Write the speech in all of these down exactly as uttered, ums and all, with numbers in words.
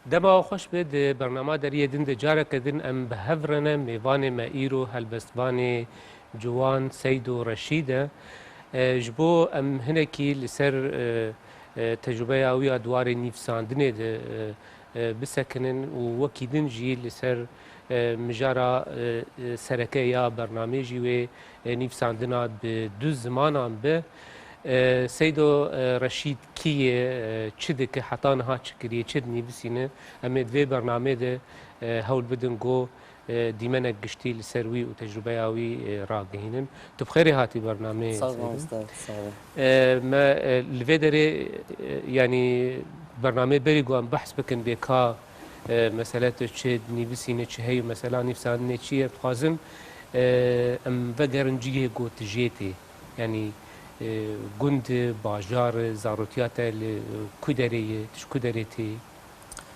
Dema we xweş be, di bernama Deriyê Din de careke din em bi hev re ne. Mêvanê me îro helbestvanê ciwan Seydo Reşîd e. E, ji bo em hinekî li ser, e, e, tecrûbeya wî ya di warê nivîsandinê de, e, e, bisekinin û wekî din jî li ser, e, mijara, e, e, sereke ya bernamê jî wê, e, nivîsandina bi du zimanan be. E, Seydo, e, Reşîd kî ye, e, çi dike, heta niha çi kiriye, çi dinivîsîne? Em ê di vê bernamê de, e, hewl bidin ku, e, dîmenek giştî li ser wî û tecrûbeya wî, e, ragihînin. Tu bi xêrê hatî bernameyê, Seydo. Sağ ol, mamoste, sağ ol. E, me, e, li vê derê, e, yanî bernameyê berî ku em behs bikin bê ka, e, mesele tu çi dinivîsîne, çi heye, mesela nivîsandinê çi ye, dixwazim, e, em vegerin cihê ku tu jê tê. Yanî, e, gund, bajar, zarotiya te li ku derê ye, tu ji ku derê tê?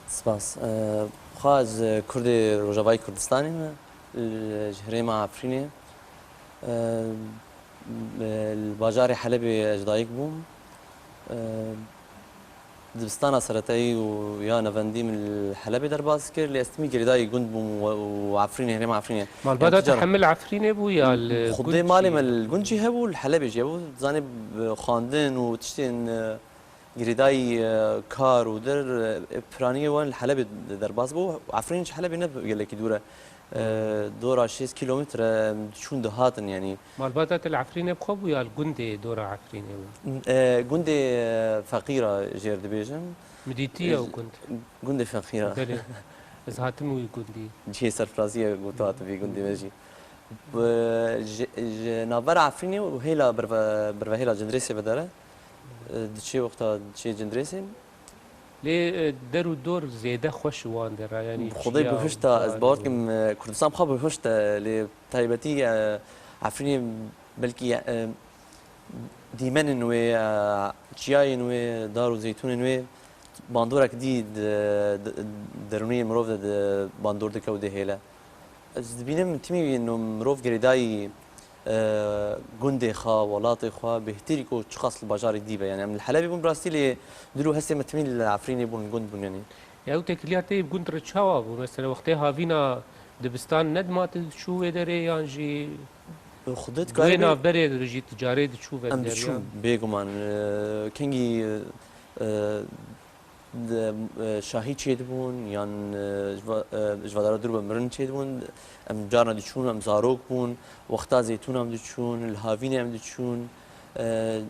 Spas. E, xwe ez Kurdê Rojavayê Kurdistanê me, li, ji herêma Efrînê. E, li bajarê Helebê ez ji dayik bûm. E, Dibistana seretayî û ya navendî min li Helebê derbas kir, lê ez timî girêdayî gund bûm û, û Efrînê, herêma Efrînê. Malbata Yanî te tu cara hemil Efrînê bû ya li Xwedê gund malê jî? Me li gund jî hebû, li Helebê jî hebû. Zanê, bi xwendin û tiştên, e, girêdayî, e, kar û dir, e, piraniyê wan li Helebê de derbas bû. Efrîn ji Helebê ne gelekî dûr e. E, dora şêst kîlometre em diçûn dihatin, yanî. Malbata te li Efrînê bi xwe bû ya li gundê dora Efrînê bû? E, gundê, e, Feqîra jêr dibêjin. Min dîtiye ew gund. Gundê Feqîra. Belê. Ez hatim wî gundî. Cihê serfiraziyê ku tu hativî gundê me jî. Bi, ji, ji navbera Efrînê û hêla birve-, birvehêla Cindirêsê vedere. E, diçê wexta diçê Cindirêsê. Lê, e, der û dor zêde xweş ji wan de re, yanî Bi Xwedê çiya û bihişt e, ez bawer dikim, e, Kurdistan bi xwe bihişt e, lê taybetî, e, Efrînê belkî, e, dîmenên wê, e, çiyayên wê, dar û zeytûnên wê bandorek dî di, di, derûnê mirov de di bandor dike û dihêle. Ez dibînim timî no mirov girêdayî, e, gundê xwe, welatê xwe, bêhtirî ku çiqas li bajarê dî be. Yanî em li Helebê bûn bi rastî, lê dil û hestê me timî li Efrînê bûn, gund bûn yanî. Ya ew têkiliya te yê bi gund re çawa bû? Mesela wextê havîna dibistan nedima tu diçû wê derê yan jî Xwedê di wê dikarî be navberê de jî tu carê diçû ve Em derya? Diçûn, bêguman. E, kengî, e, di, e, şahî çêdibûn, yan, e, ji va-, e, ji vadara dûr be mirin çêdibûn. Em carna diçûn, em zarok bûn, wexta zeytûn em diçûn, li havînê em diçûn. E,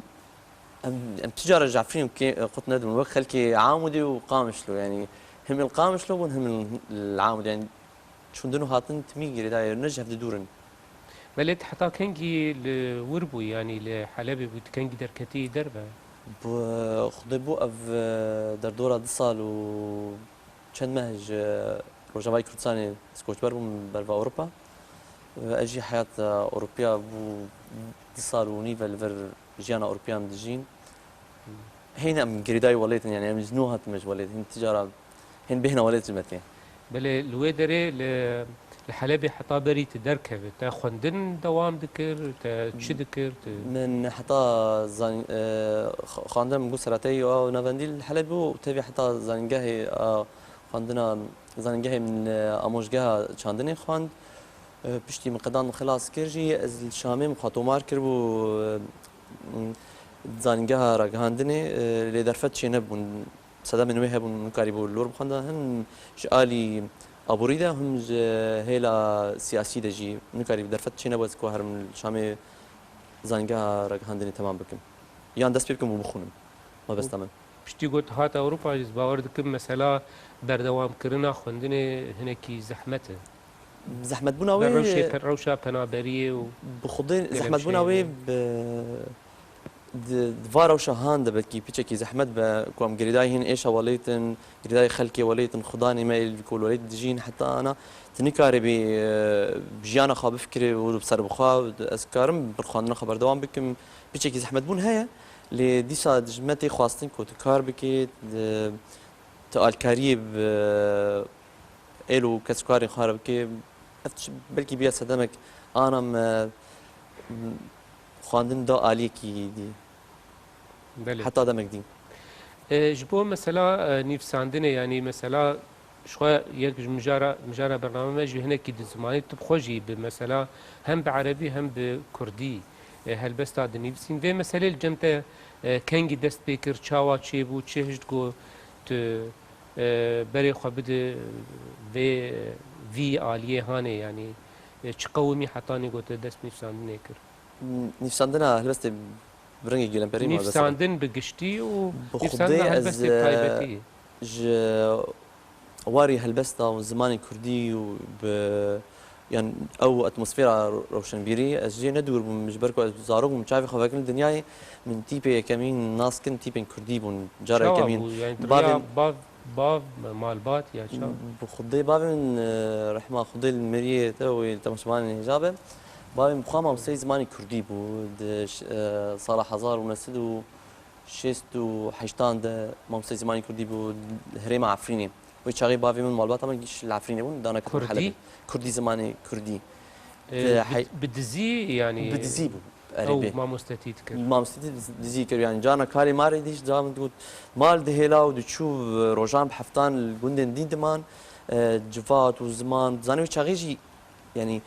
em, em tu cara ji Efrîn kê-, qut nedibûn. Wek xelkê Amûdê û Qamişlo, yanî him li Qamişlo bûn, him li Amûdê. Yanî çûndin û hatin timî girêdayê ne ji hev de dûr in. Belê tu heta kengî li wir bûyî, yanî li Helebê bûyî, tu kengî derketî derve? Bi Xwedê bû ev, e, derdora du sal û çend meh ji Rojavayê Kurdistanê ez koçber bûm berva Ewropa. E, ez jî heyat, e, Ewropiya bû du sal û nîv e li vir jiyana Ewropiya em dijîn. Hên em girêdayî welêt in, yanî em ji nû hatime ji welêt. Hên ti cara, hên bêhna welêt ji me tê. Belê, li wê derê li, li Helebê heta berî tu derkevî, te xwendin dewam dikir, te çi dikir, tu? Min heta zan-, e, x-, xwendin min got seretayî a navendî li Helebê bû û tevî heta zanîngehê, a, xwendina zanîngehê min, e, amojgeha çandinê xwend. E, piştî min qedan min xilas kir jî, ez li Şamê min xwe tomar kiribû, e, zanîngeha ragihandinê, e, lê derfet çênebûn. Sedemên wê hebûn, nikarîbû li wir bixwenda, him ji alî aborî de, him ji hêla siyasî de jî nikarîbû. Derfet çênebû ez ku herim li Şamê zanîngeha ragihandinê temam bikim. Yan dest pê bikim û bixwînim. Mabesta min. Piştî got hate Ewropa jî, ez bawer dikim mesela berdewamkirina xwendinê hinekî zehmet e. Zehmetbûna wê Ber rewşê pe-, rewşa penaberiyê û Bi Xwedê zehmetbûna wê gelemişeyê. Bi, di, di va rewşa han de belkî piçekî zehmet be, ku em girêdayî hîn êşa welêt in, girêdayî xelkê welêt in, xudanê me ê li ku welêt dijîn, heta ana tu nikaribî, e, bi jiyana xwe bifikirî û bi serbixwe, ez karim bi xwendina xwe berdewam bikim. Piçekî zehmetbûn heye, lê dîsa ji me tê xwestin ku tu kar bikî, di, tu alkariyê bi êl û keskarên xwe re bikî. Ev tişt belkî bûye sedemek ana me xwendin da aliyekî dî. Belê. Heta demek dî. E, ji bo mesela, e, nivîsandinê, yanî mesela ji xwe yek ji mijara, mijara bername me jî hinekî di zimanê tu bi xwe jî bi mesela hem bi erebî hem bi kurdî, e, helbesta dinivîsîn. Vê meselê li cem te, e, kengî dest pê kir, çawa çêbû, çi hişt got tu, e, berê xwe bide vê, vî aliyê hanê, yanî, e, çi qewimî hetanî got te dest nivîsandinê kir? Nivîsandina helbestê bi rengê gelemperî ma dest. Nivîsandin bi giştî û Bi nivîsandina Xwedê ez, helbestê bi e, taybetî. Ji warî helbesta û zimanê kurdî û bi, yan ew atmosfera ro-, rewşenbîrî ez jê ne dûr bûm, ji ber ku ez zarok bûm, çavê xwe vekirin dinyayê, min tîpê yekemîn nas kirin, tîpên kurdî bûn, cara Çawa yekemîn. Bû? Yani, bavê riya bav, bav, malbat ya çawa? Bi Xwedê bavê min, e, rehma Xwedê li miriyê te û li temaşevanên hêja be. Bavê min bi xwe mamosteyê zimanê kurdî bû. Di ş-, e, sala hezar û neh sed û şêst û heştan de mamosteyê zimanê kurdî bû, herêma Efrînê. Wê çaxê bavê min malbata min giş li Efrînê bûn, dana Kurdî? Helebê. Kurdî, zimanê kurdî. E, Di bi, hey- bi dizî, yanî Bi dizî bû. Ew erebê. Mamostetî dikir. Mamostetî diz-, dizî kir, yanî carna karê marê dîş, carna min digot, mal dihêla û diçû, e, rojan bi heftan li gundên dîn diman, e, civat û ziman, zanî wê çaxê jî, yanî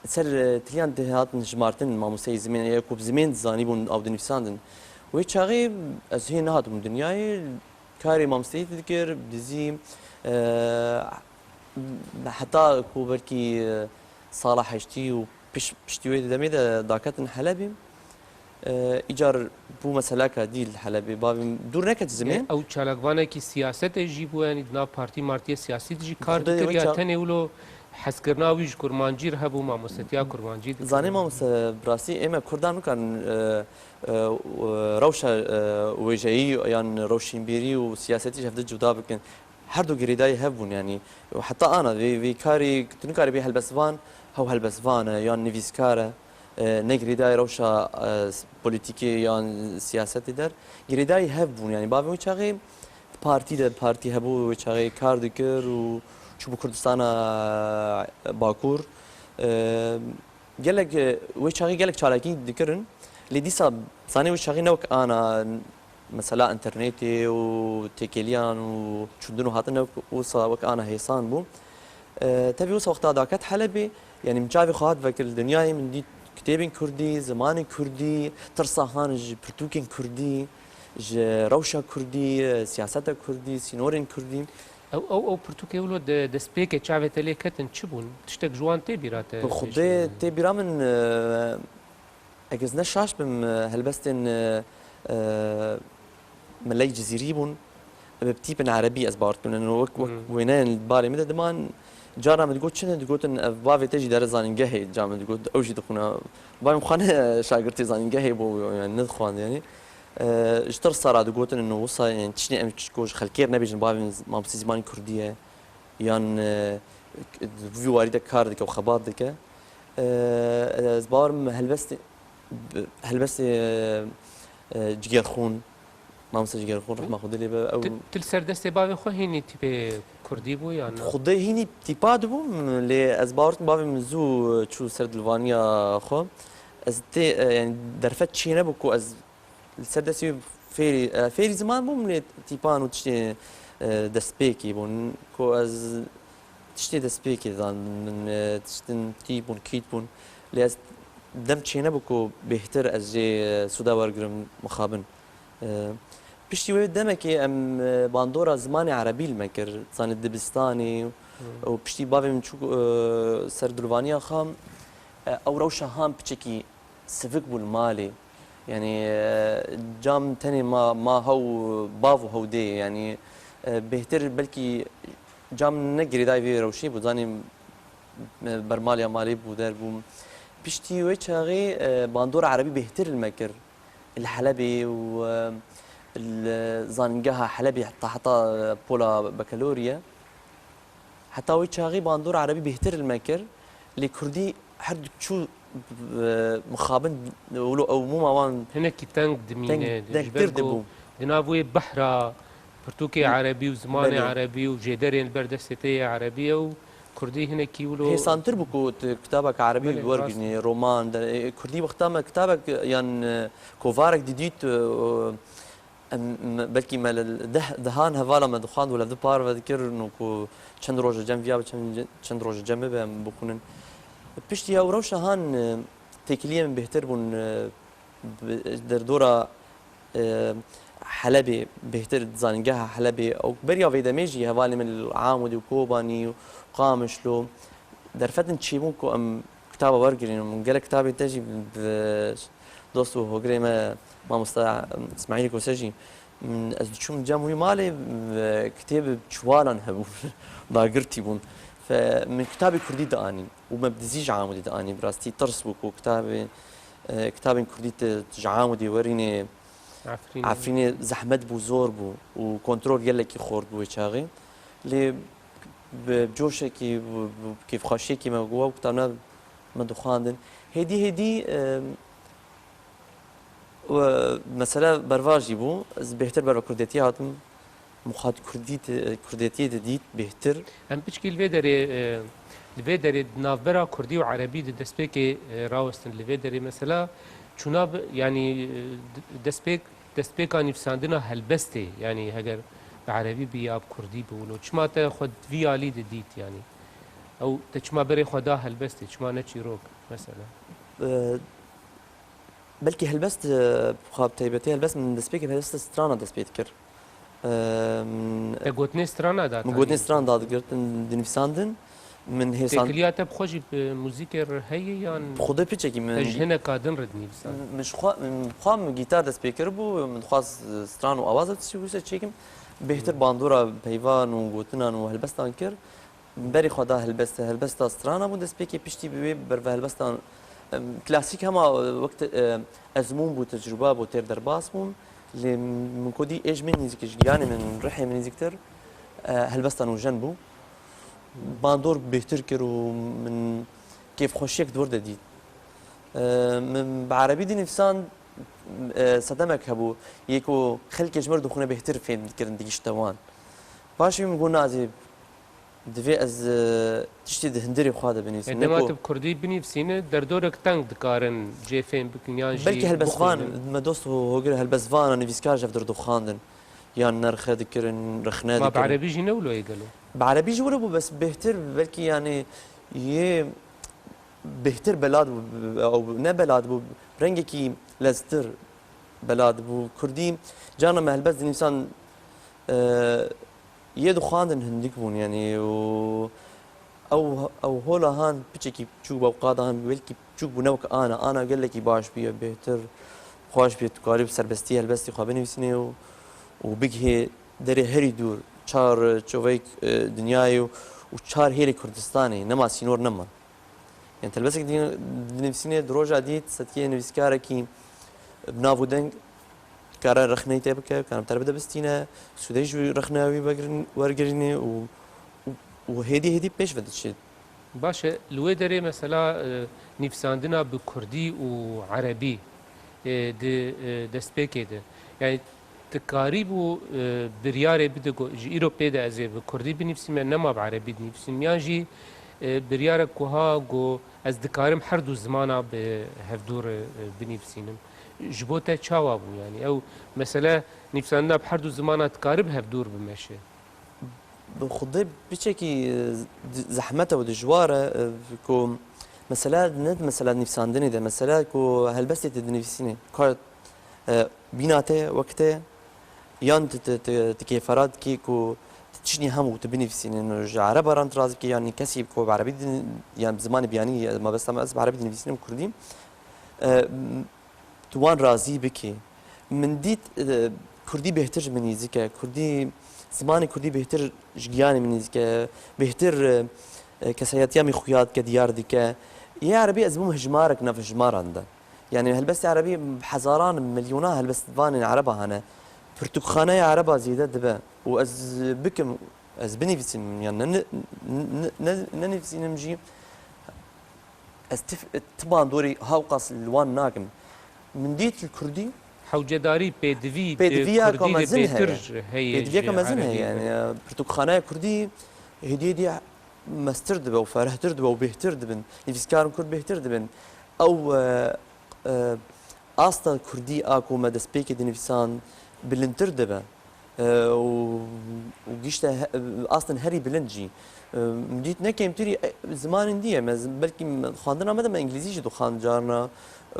ser, e, tiliyan dihatin jimartin mamosteyê zimên, ya ku bi zimên dizanîbûn ew dinivîsandin. Wê çaxê ez hê nehatibûm dinyayê, karê mamosteyî dikir, dizî, e, heta ku belkî, e, sala heştî û piş-, piştî wê demê de daketin Helebê. E, îcar bû meseleka dî li Helebê. Bavê min dûr neket zimên. Ew çalakvanekî siyasetê jî bû, yanî di nav partî martiyê siyasî de jî kar Xwedê dikir wê ya ça- tenê wilo hezkirina wî ji kurmancî re hebû, mamostetiya kurmancî dikir? Zanî mamoste, bi rastî ê me kurdan nikarin, e, e, rewşa, e, wêjeyî yan rewşînbîrî û siyasetî ji hev de cuda bikin. Her du girêdayî hev bûn, yanî heta ana vê, vê karî tu nikarî bê helbestvan, hew helbestvan e yan nivîskar e, e, ne girêdayî rewşa, e, s-, polîtîkê yan siyasetê der. Girêdayî hev bûn, yanî bavê wê çaxê di partî de, partî hebû, wê çaxê kar dikir û çûbû Kurdistana, e, Bakur. E, Gelek, e, wê çaxê gelek çalakî dikirin. Lê dîsa zanê wê çaxê ne wek ana, mesela înternetê û têkeliyan û çûndin û hatin ne wek wisa wek ana hêsan bû. E, tevî wisa wexta daket Helebê, yanî min çavê xwe hat vekir li dinyayê, min dît kitêbên kurdî, zimanê kurdî, tirsa han ji pirtûkên kurdî, ji rewşa kurdî, e, siyaseta kurdî, sînorên kurdî. Ew, ew, ew pirtûkê wilo de, destpêkê çavê te lê ketin çi bûn? Tiştek ji wan tê bîra te? Bi Xwedê tê bîra min, e, eger ez ne şaş bim, e, helbestên, e, e, Miley Cizîrî bûn. Bi tîpin erebî ez bawer dikim. Wek, wek Hmm. wêneyên li balê min de diman, cara min digot çi ne, digotin ev bavê te jî dere zanîngehê, ca min digot, ew jî dixwîne. Bavê min xwe ne şagirtê zanîngehê bû, yani nedixwand yani. E, ji tirsa re digotin, ino wisa, yani, tiştê em ji xelkê re nebêjin, bavê min mamostê zimanê kurdî ye, yan, e, di vî warî de kar dike û xebat dike. E, ez bawer im helbestê, helbestê, e, e, Cigerxûn, mamoste Cigerxûn, rehma Xwedê lê be, ew Tu, tu li ser destê bavê xwe hînî tîpê kurdî bû yan na? Xwedê hînî tîpa dibûm, lê ez bawer dikim bavê min zû çû ser dilvaniya xwe. Ez tê, e, yani derfet çênebû ku ez Li ser destê wî fêrî, e, fêrî ziman bûm, lê tîpan û tiştê, e, destpêkî bûn. Ku ez tiştê destpêkê zanibûm, min, e, tiştin tîp bûn, kît bûn. Lê ez dem çênebû ku bêhtir ez jê, e, sûda wergirim mixabin. E, piştî wê demekê em, e, bandora zimanê erebî li me kir, zanî dibistanê Hmm. û piştî bavê min çû, e, ser dilvaniya xwe, e, ew rewşa han piçekî sivik bû li malê. Yanî, e, cam tenê ma, ma hew bav û hew dê. Yanî, e, bêhtir belkî cam ne girêdayî vê rewşê bû. Zanî, e, bermaliya malê bû, der bû. Piştî wê çaxê, e, bandora erebî bêhtir li me kir. Li Helebê û, e, li zanîngeha Helebê heta, heta, e, pola bekaloriye. Heta wê çaxê bandor erebî bêhtir li me kir, lê kurdî her du çû, e, mixabin, wilo ew mûma wan Hinekî teng dimîne, teng, ji ber tengtir ku dibû. Di nav wê behra pirtûkê Hı. erebî û zimanê Belê. erebî û jêderên li ber destê te yê erebî ye û kurdî hinekî wilo Hêsantir bû ku tu kitabek erebî Belê, wergînî, rast e. roman, de, e, kurdî wexta me kitabek yan, e, kovarek didît, e, Em, me, belkî me li deh, dehan hevala me dixwand û li du par vedikir, û ku çend roje cem viya be, çend, çend roje cem bibe, em bixwînin. Piştî ew rewşa han, e, têkiliyê min bêhtir bûn, e, bi, derdora, e, Helebê, bêhtir zanîngeha Helebê. Ew beriya vê demê jî hevalê min li Amûdê û Kobanî û Qamişlo derfetin çêbûn ku em kitaba wergirîn. Min gelek kitabên te jî bi dost û hogirê me mamosta Îsmaîlê Kose jî, min, ez diçûm cem wî malê, e, kitêb çiwalan hebûn, dagirtî bûn. Fe, min kitabê kurdî dianîn û me bi dizî ji Amûdê dianîn. Bi rastî tirs bû ku kitabê, e, kitabên kurdî tu ji Amûdê werînê Efrînê. Efrînê zehmet bû, zor bû û kontrol gelekî xort bû wê çaxê. Lê bi coşekî, bi, bi kêfxweşiyekî me got, ew kitane me dixwandin. Hêdî hêdî, e, we, mesele berva jî bû. Ez bêhtir ber bi kurdetiyê hatim. Min xwest kurdî di, kurdetiyê didît bêhtir. Em piçkî li vê derê, e, li vê derê di navbera kurdî û erebî di destpêkê, e, rawestin. Li vê derê mesela çûna bi, yanî, e, d-, destpêk, destpêka nivîsandina helbestê, yanî heger bi erebî bi ya bi kurdî bi wilo. Çima te xwe vî alî didît yanî? Ew te çima berê xwe da helbestê, çima ne çîrok mesela? E, belkî helbest, e, xwe bi taybetî helbest min destpêkê bi helbesta strana dest pê dikir. Em, Te gotinê strana da min gotinê tarî. Stran dadigirtin, dinivîsandin. Min hêsan Têkiliya te bi xwe jî bi muzîkê re heye yan Bi xwedê piçekî min te ji hineka din re dinivîsand? Min ji xwe, min bi xwe min gîtar dest pê kiribû, min dixwaz stran û awaza tiştî wisa çêkim. Bêhtir bandora peyvan û gotinan û helbestan kir. Berê xwe da helbest, helbesta strana bû destpêkê, piştî bi wê ber ve helbestan, em, klasîk hema, e, wek te-, e, ezmûn bû, tecrûba bû, têr derbas bûn. Lê min ku dî ê ji min nêzîk, ji giyanê min, rihê min nêzîktir, e, helbesta nûjen bû. Bandor bêhtir kir û min kêfxweşiyek di wir de dît. E, min bi erebî dinivîsand, e, sedemek hebû, yê ku xelkê ji mir dixwîne bêhtir fêm dikirin, digihişte wan. Paşê min got, na, ez ê Divê ez, e, tiştê di hundirê xwe de binivîsim. E, ne dema ku tu bi kurdî binivîsîne, derdorek teng dikarin cê fêm bikin yan jî Belkî helbestvan, bixwînin. Me dost û hogir helbestvan, nivîskar ji hev dir dixwandin. Yan nerxe dikirin, rexne Ma bi dikirin. Erebî jî ne wilo ye gelo? Bi erebî jî wilo bû, bes bêhtir, belkî, yanî, yê bêhtir belad bû, ew ne belad bû, rengekî leztir belad bû. Kurdî, carna me helbest dinivîsan, e, Yê dixwandin hindik bûn, yanî, û ew, ew hola han piçekî biçûk bû, ew qada han belkî biçûk bû, ne wek ana. Ana gelekî baş bûye, bêhtir, xweş bûye, tu karî bi serbestî helbestî xwe binivîsînê û, û bigihê derê herî dûr, çar çoveyk, e, dinyayê û, û çar hêlê Kurdistanê, nema sînor nema. Yanî helbestek di-, dinivîsînê, di roja dî setiyê nivîskarekî bi nav û deng dikare rexneyî tê bike, dikare bi te re bide bistîne, sûdê ji rexneya wî vegirin-, wergirînê û, û, û hêdî hêdî pêş ve diçe. Baş e, li wê derê mesela, e, nivîsandina bi kurdî û erebî, e, di, e, destpêkê de. Yanî Dikarîbû, e, biryarê bide ku ji îro pê de ez ê bi kurdî binivîsîme, nema bi erebî dinivîsîm, yan jî, e, biryarek ku ha ku ez dikarim her du zimana bi hevdû re, e, binivîsînim. Ji bo te çawa bû? Yanî ew mesele nivîsandina bi her du zimana dikarib hevdûr bimeşe? Bi xwedê piçekî, e, di-, zehmet e û dijwar e, e, ku mesele ne di mesela nivîsandinê de, mesele ku helbestê te dinivîsînê. Ka, e, bîna te, wek te, yan tu, tu, tu, tu kêfera dikî ku tu tiştî hem û tu binivîsînî, ji ereba re tu razî bikî, yan kesî ku bi erebî din-, yan bi zimanê biyanî, mabesta me ez bi erebî dinivîsînim kurdî. E, Tu wan razî bikî. Min dît, e, kurdî bêhtir ji min nêzîk e. Kurdî, zimanê kurdî bêhtir ji giyanê min nêzîk e. Bêhtir, e, e, kesayetiya min xuya dike, diyar dike. Yê erebî ez bûm hijmarek nav hijmaran de. Yanî helbestê erebî bi hezaran, milyonan helbestvanên ereba hene. Pirtûkxaneya ereba zêde dibe. Û ez bikim, ez binivîsim, yan ne, ne, ne, ne, nenivîsînim jî. Ez ti, ti bandorî hawqas li wan nakim. Min dît li kurdî Hewcedarî, pêdivî, pêdiviya di kurdî de mezin bêtir heye. Heye. Pêdiviyeke ji mezin heye, erebî yani, ve. Ya, pirtûkxaneya kurdî hêdî hêdî mestir dibe û ferehtir dibe û bêhtir dibin. Nivîskarên kurd bêhtir dibin. Ew, e, e, asta kurdî a ku me destpêkê dinivîsan, bilindtir dibe. E, û, û gişte he-, astin herî bilind jî. E, min dît ne kêmtirî, e, zimanên dî ye. Me z-, belkî me xwendina me de me îngilîzî jî dixwend carna, e,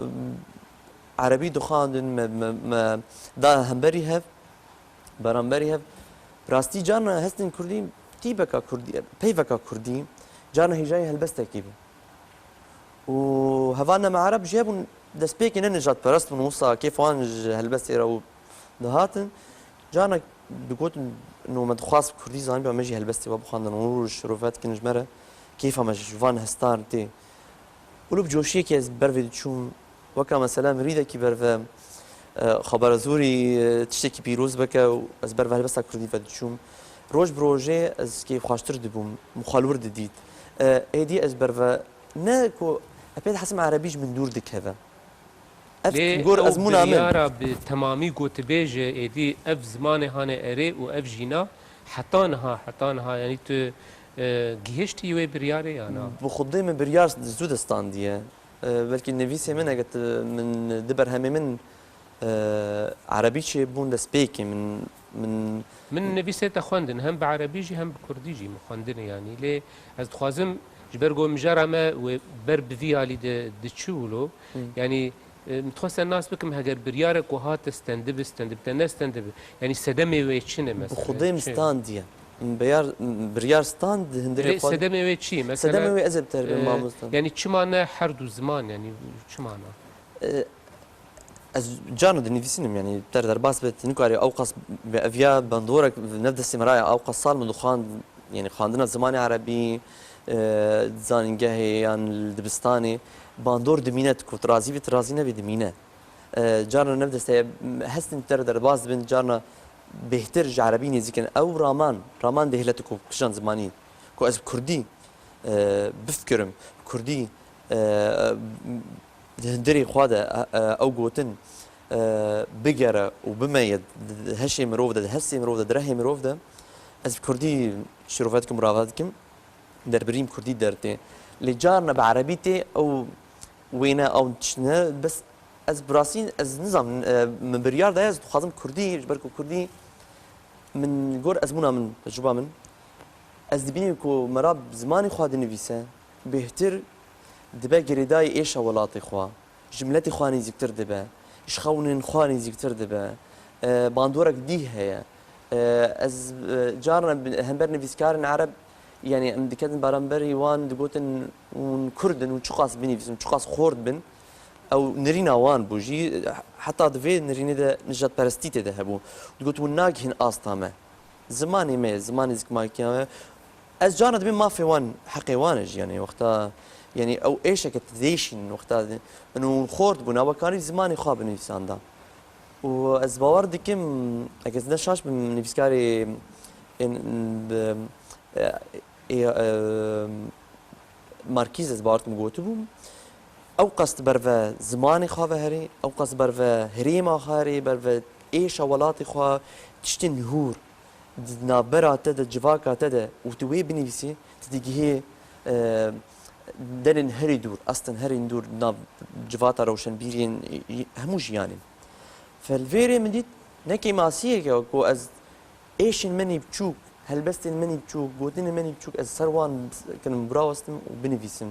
erebî dixwendin, me, me, me da hemberî hev, beramberî hev. Rastî carna hestên kurdî, tîpeka kurdî, peyveka kurdî, carna hêjayî helbestekî bû. Û hevalna me ereb jî hebûn, destpêkê ne nijadperest bûn, wisa kêfa wan ji helbestê re û dihatin. Carna digotin, no me dixwast kurdî zanîba, me jî helbestê we bixwendin û şirove dikin ji me re. Kêfa me ji van hestan tê. Û li bi coşiyekê ez ber vê diçûm, weka mesela mirîdekî ber ve, e, xeberzorî, e, tiştekî pîroz bike û ez ber ve helbesta kurdî ve diçûm. Roj bi rojê ez kêfxweştir dibûm, min xwe li wir didît. E, êdî ez ber ve Ne ku ez pê dihezim erebî ji min dûr dikeve. Ev Lê gor ew ezmûna min. biryara bi temamî gotibêje êdî ev zimanê hane erê û ev jîna heta niha, heta niha, yanî tu, e, gihiştî wê biryarê ya na? Bi xwedê min biryar zû de standiye. E, belkî nivîsê min, eger tu min di berhemê min, e, erebî çêbûn destpêkê min, min Min nivîsê te xwendin, hem bi erebî jî hem bi kurdî jî min xwendine yanî. Lê ez dixwazim ji ber ku mijara me wê ber bi vî alî de diçû wilo, Hı. yanî, e, min dixwest te nas bikim, heger biryarek ku hate stendibi, stendibi te nestendibi, yanî sedemê wê çi ne Bi mesela? xwedê min Çi? standiye. Min beyar, biryar stand di hundirê Lê xwe. sedemê wê çi ye? Mesela, Sedemê wê ez ê bi te re bim e, mamoste. yanî çima ne her du ziman, yanî çima ne? E, Ez carna dinivîsînim, yanî te re derbas be, tu nikarî ew qas be, ev ya bandorek, nev destê min ra ye, ew qas sal min dixwand, yanî xwendina zimanê erebî, e, di zanîngehê yan li dibistanê, bandor dimîne, tu ku tu razî bî, tu razî nebî, dimîne. E, carna nev destê heye, hestên te re derbas dibin, carna bêhtir ji erebî nêzîk in. Ew raman, raman dêhle tu ku kijan zimanî, ku ez bi kurdî, e, bifikirim, kurdî, e, di hundirê xwe de, e, e, ew gotin, e, bigere û bimeye di, di heşê mirov de, di hestê mirov de, di rehê mirov de, ez bi kurdî şirove dikim, murave dikim, derbirîm kurdî dertê. Lê carna bi erebî tê, ew wêne, ew tişt ne, bes ez bi rastî, ez nizam, e, min biryar daye, ez dixwazim kurdî, ji ber ku kurdî min gor ezmûna min, tecrûba min, ez dibînim ku mera bi zimanê xwe dinivîse, bêhtir dibe girêdayî êşa welatê xwe, ji miletê xwe nêzîktir dibe, ji xewnên xwe nêzîktir dibe. E, bandorek dî heye. E, ez, e, carna bi hember nivîskarên ereb, yanî em diketin beramberî wan, digotin hûn kurd in, hûn çiqas binivîsin, çiqas xort bin. Ew nirîna wan bû jî, heta di vê nirînê de nijadperestî tê de hebû. Digot hûn nagihîn asta me. Zimanê me ye, zimanê zikmakiya me. Ez carna dibêm mafê wan, heqê wan e jî, yanî wexta, yanî ew êşeke tu dêşîn wexta di-, û xort bûna, wekarî zimanê xwe binivîsanda. Û ez bawer dikim, eger ez ne şaş bim, nivîskarê, ên, bi, e, ê, e, Markîz ez bawer dikim gotibû, ew qas ber ve zimanê xwe ve herê, ew qas ber ve herêma xwe herê, ber ve êşa welatê xwe, tiştên hûr di navbera te de, civaka te de û tu wê binivîsî, tu digihê, e, derên herî dûr, astên herî dûr di nav civata rewşenbîriyên hemû jiyanê. Felvêrê min dît, ne kêmasiyek e ku ez êşên me nî biçûk, helbestên me nî biçûk, gotinên me nî biçûk, ez ser wan kirim, birawestim û binivîsim.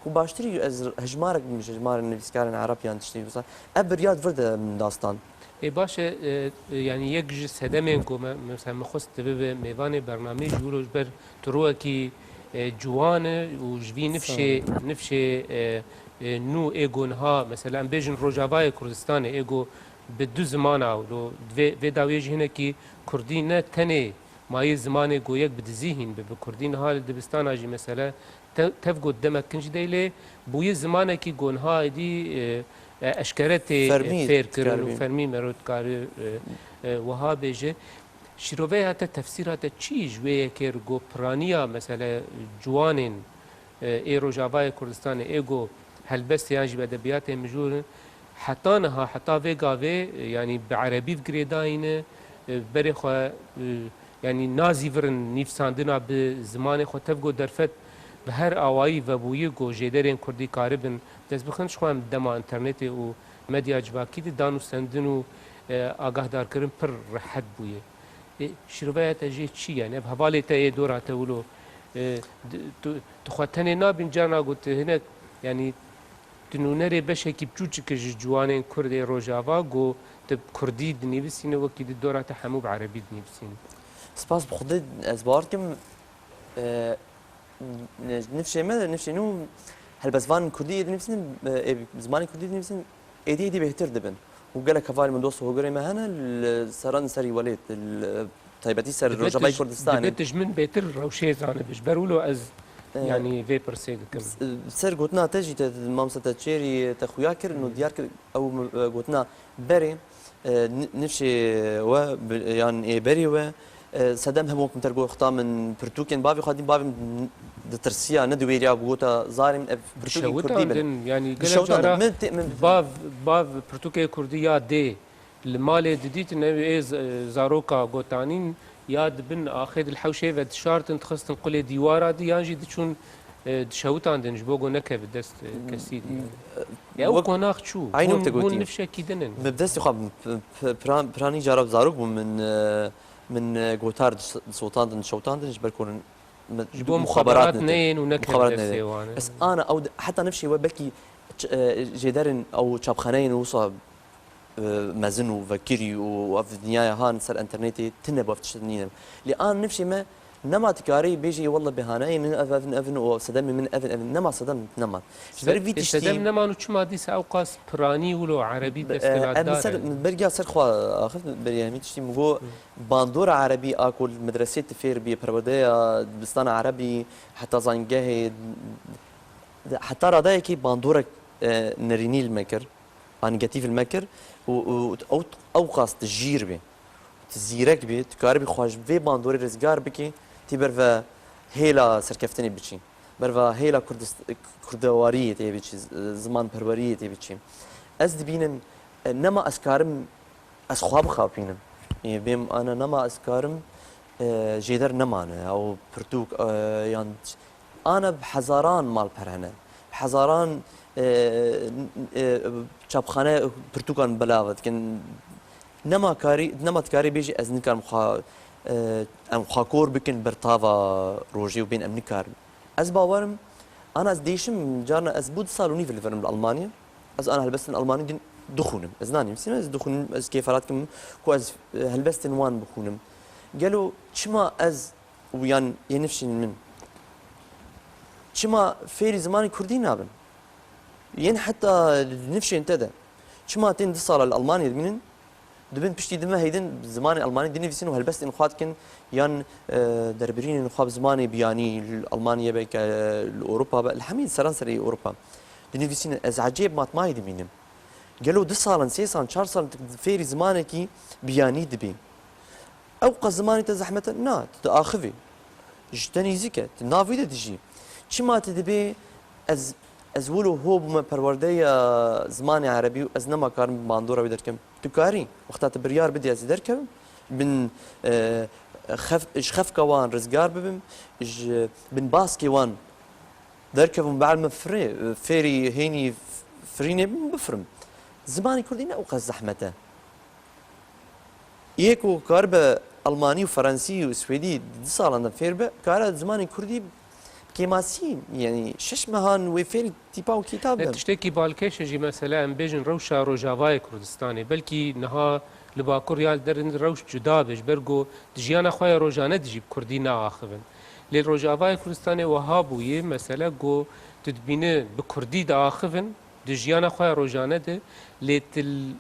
Ku baştirî ez hejmarek bim ji hejmarên nivîskarên Ereb yan tiştê wisa. Ev biryar di vir de min da stand. Ê, baş e, e, e, yanî yek ji sedemên ku me, mesela min xwest tu bibe mêvanê bernameyê ji wilo ji ber tu rûyekî, e, ciwan e û ji vî nifşê, Sağ ol. nifşê, e, e, nû ê ku niha, mesela em bêjin Rojavayê Kurdistanê, ê ku bi du zimana, lo vê, vê dawiyê jî hinekî kurdî ne tenê mayê zimanê ku yek bi dizî hîn bi, bi kurdî niha li dibistana jî mesele te-, tev got demek kinc dey lê bûye zimanekî ku niha êdî, e, e, eşkere tê, e, Fermî fêr kirin û dikare bî. fermî mero dikare, e, e, wiha bêje. Şîroveya te, tefsîra te çi ji wê yekê re ku piraniya mesele ciwanên e, ê Rojavayê Kurdistanê, ê ku helbestê yan jî bi edebiyatê mijûl in, heta niha, heta vê gavê, e, yanî bi erebî ve girêdayî ne, e, berê xwe, e, yanî nazîvirin nivîsandina bi zimanê xwe, tev ku derfet bi her awayî vebûyî ku jêderên kurdî karibin dest bixin, ji xwe em dema înternetê û medya civakî de danûstendin û e, agahdarkirin pir rehet bûye. E, şîroveya te jê çi ye? Ev hevalê te yê dora te wilo, e, di-, tu, tu xwe tenê nabîn, carna got, hinek, yanî, tu nûnerê beşekî biçûçik ji ciwanên Kurd ê Rojava, go tu bi Kurdî dinivîsîne, wekî di dora te hemû bi Erebî dinivîsîne. Spas bi Xwedê, ez bawer dikim, e, nifşê me, nifşê nû, helbestvanên Kurdî ê dinivîsînin, e, ê zimanê Kurdî dinivîsînin, êdî êdî bêhtir dibin. Û gelek hevalên min, dost û hogirên me hene, li seran serî welêt, li taybetî ser Rojavayê Kurdistanê. Dibe tu ji min bêtir rewşê zanibe. Ji ber wilo ez, e, yanî vê pirsê dikim. S-, ser gotina te jî te, mamoste te çêrî te xuya kir, û diyar kir, ew, e, gotina berê, e, ni-, nifşê we, bi-, yan ê berê we, e, sedem hebû, wek min te got, xweta min pirtûkên bavê xwe dî, bavê min ditirsiya, ne diwêriya, gota zarê min ev pirtûkên kurdî bin. Dişewitandin, yanî gelek cara bav, bav pirtûkê kurdî ya dê li malê didîtin, ew ê z-, zaroka gotanîn ya dibin axê di li hewşê ve dişartin, dixistin qulê dîwara dî, yan jî diçûn, e, dişewitandin ji bo ku nekeve dest, e, kesî dî. Ya ew konax çû, hûn, hûn nifşekî din in. Min bi destê xwe, p-, p-, piran-, piranî cara zarok bûm min, e, min, e, gotar dis-, disotandin, dişewitandin ji ber ku hûn ji bo muxaberat neyên û nekeve destê wan. Bes ana ew de, heta nifşê we belkî ç-, e, jêderên ew çapxaneyên wisa, e, mezin û vekirî û ev dinyaya han ser enternetê tune bi ev tişt nîne. Lê an nifşê me nema dikarî bêjî, "Walla bihane min ev, ev in, ev in û sedemê min ev in, ev in." Nema sedem nema. Ji ber vî tiştî sedem neman û çima dîsa ew qas piranî wilo erebî desthilatdar e? Em li ser, min bergiya ser xwe axif, beriya hemî tiştî min got, bandora erebî a ku li medresê tu fêr bî, perwerdeya dibistana erebî, heta zangehê, heta radeyekî bandorek, e, nerînî li me kir. A, negatîf li me kir û, û ew, ew qas tu jîr bî, tu zîrek bî, tu karibî xwe ji vê bandorê rizgar bikî, tî ber ve hêla serkeftinê biçî, ber ve hêla Kurdist-, kurdewariyê tê biçî, z-, zimanperweriyê tê biçî. Ez dibînim, e, nema ez karim ez xwe bixapînim. Ê, bêm ana nema ez karim, e, jêder nemane. Ew pirtûk, e, yan ç-, ana bi hezaran malper hene. Bi hezaran, e, e, çapxane pirtûkan belav dikin. Nema karî, nema dikarî bêjî ez nikarim xwe, e, em xwe kor bikin ber tava rojê û bên em nikarin. Ez bawerim, ana ez dêşim, carna ez bû du sal û nîv li vir im li Almanya. Ez ana helbestên Almanî din dixwînim. Ez nanîvisînim, ez dixwînim, ez kêfa dikim ku ez, e, helbestên wan bixwînim. Gelo çima ez û yan yê nifşên min, çima fêrî zimanê kurdî nabin? Yên heta di nifşên te de. Çima tên du sala li Almanyayê dimînin, dibin piştî di mehê din zimanê Almanî dinivîsin û helbestên xwe dikin, yan, e, derbirînên xwe bi zimanê biyanî li Almanyayê be, ke li Ewropa be, li hemî seranserê Ewropa dinivîsînin. Ez ecêb matmayî dimînim. Gelo du salan, sê salan, çar salan tu fêrî zimanekî biyanî dibî. Ew qas zimanê te zehmet e? Na, tu diaxivî. Ji te nêzîk e, tu nav wî de dijî. Çima tu dibê ez, ez wilo ho bûme perwerdeya zimanê erebî û ez nema karim bi bandora wî derkim? Tu karî, wexta tu biryar bidî ez ê derkevim, bin, e, xef-, ji xefka wan rizgar bibim, ji bin baskê wan derkevim, be min firê-, fêrî hênî f-, firînê bim, bifirim. Zimanê kurdî ne ew qas zehmet e. Yê ku karibe Almanî û Fransî û Swêdî di du salan de fêr be, kare zimanê kurdî bi kêmasî, yanî şeş mehan wê fêrî tîpa û kîtab be. Ne tiştekî balkêş e jî, mesela em bêjin rewşa Rojavayê Kurdistanê. Belkî niha li Bakur ya li derên rewş cuda be, ji ber ku di jiyana xwe ya rojane de jî bi kurdî naaxivin. Lê Rojavayê Kurdistanê wiha bûye, mesela ku tu dibîne bi kurdî diaxivin, di jiyana xwe ya rojane de, lê til,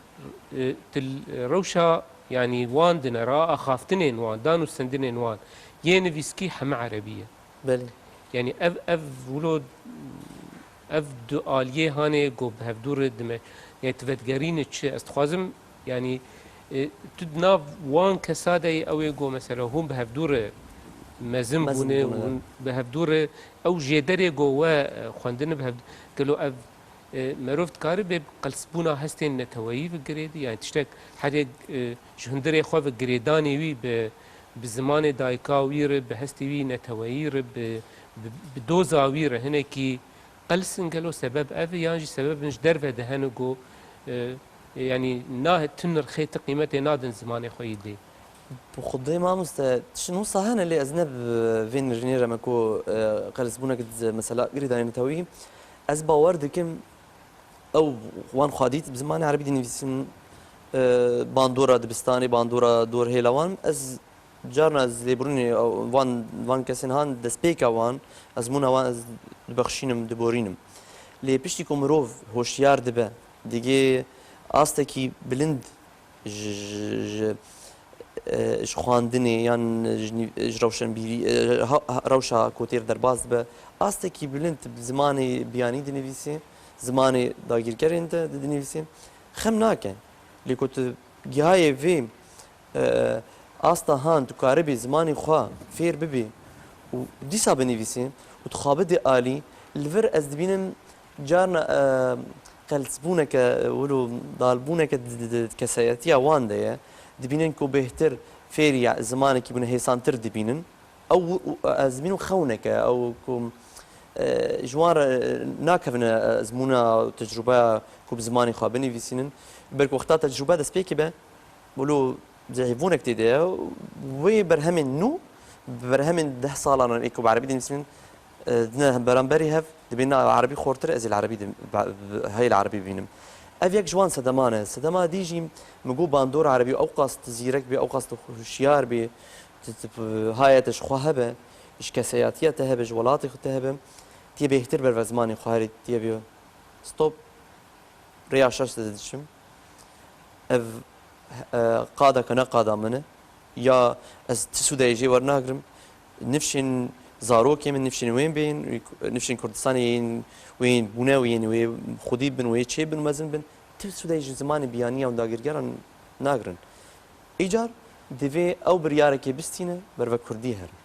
e, til rewşa, yanî wan dinera, axaftinên wan, dan û sendinên wan, yê nivîskî heme erebî ye. Belê. Yanî ev, ev wilo, ev du aliyê hanê ku bi hevdû re dime, yanî tu vedigerîne çi? Ez dixwazim, yanî, e, tu di nav wan kesa de yî, ew ê ku mesela hûn bi hevdû re mezin bûne, hûn bi hevdû re ew jêderê ku we, e, xwendine bi hevdû, gelo ev E, merov dikare bê bi qelsbûna hestên neteweyî ve girêdî, yani tiştek herê, e, ji hundirê xwe ve girêdanê wî bi, bi zimanê dayika wî re, bi hestê wî neteweyî re, bi, bi, bi doza wî re hinekî qels in, gelo sebeb ev e, yan jî sebeb in ji derve de hene ku, e, Yanî na tu nirxê, tu qîmetê nadin zimanê xwe yî dê. Bi xwedê mamoste, tiştin wisa hene lê ez ne bi vê nirînê re me ku, e, qelizbûnek di mesela girêdayî netewî. Ez bawer dikim ew wan xwedî bi zimanê erebî dinivîsin, e, bandora dibistanê, bandora dor hêla wan. Ez carna ez lêbûrînê van, van kesên han destpêka wan, ezmûna wan ez dibexşînim, diborînim. Lê piştî ku mirov hoşyar dibe, digê astekî bilind ji, ji, ji, e, ji xwendinê yan ji nî-, ji rewşenbîrî, e, ha-, ha-, rewşa ku têr derbas dibe, astekî bilind bi zimanê biyanî dinivîsê, zimanê dagirkerên de dinivîsê, xem nake. Lê ku tu gihayê vê, e, asta han tu karibî zimanê xwe fêr bibî û dîsa binivîsî û tu xwe bidî alî, li vir ez dibînim carna, e, qelsbûneke, e, wilo dalbûneke di, di, di kesayetiya wan de ye. Dibînin ku bêhtir fêrî zimanekî bûne hêsantir dibînin. Ew, û, ez dibînim xewneke, ew ku, e, ji wan re, e, nakevine, e, ezmûna û tecrûbeya ku bi zimanê xwe binivîsînin. Belku wexta tecrûbe dest pê kibe, wilo zehîbûnek tê de ye. Wê berhemên nû, bi berhemên deh salan ê ku bi erebî dinivîsînin, e, dine beramberî hev, dibê na erebî xortir, ez ê li erebî dim-, be-, be-, heyê li erebî bibînim. Ev yek ji wan sedeman e. Sedema dî jî min got bandor erebî ewqas tu zîrek bî, ewqas tu hişyar bî, tu, tu, hayê te ji xwe hebe, ji kesayetiya te hebe, ji welatê xwe te hebe, tê bêhtir berve zimanê xwe herî tê bî. Stop. Rêya şaş de diçim. Ev, e, qadeke ne qada min e. Ya ez ti sûdeyê jê wernagirim. Nifşên zarokê min, nifşên wên bên, nifşên Kurdistanê yên wên bûne, wên wê xwedî bin, wê çê bin û mezin bin. Ti sûdeyê ji zimanê biyaniya û dagirgeran nagirin. Îcar divê ew biryarekê bistîne berve kurdî herin.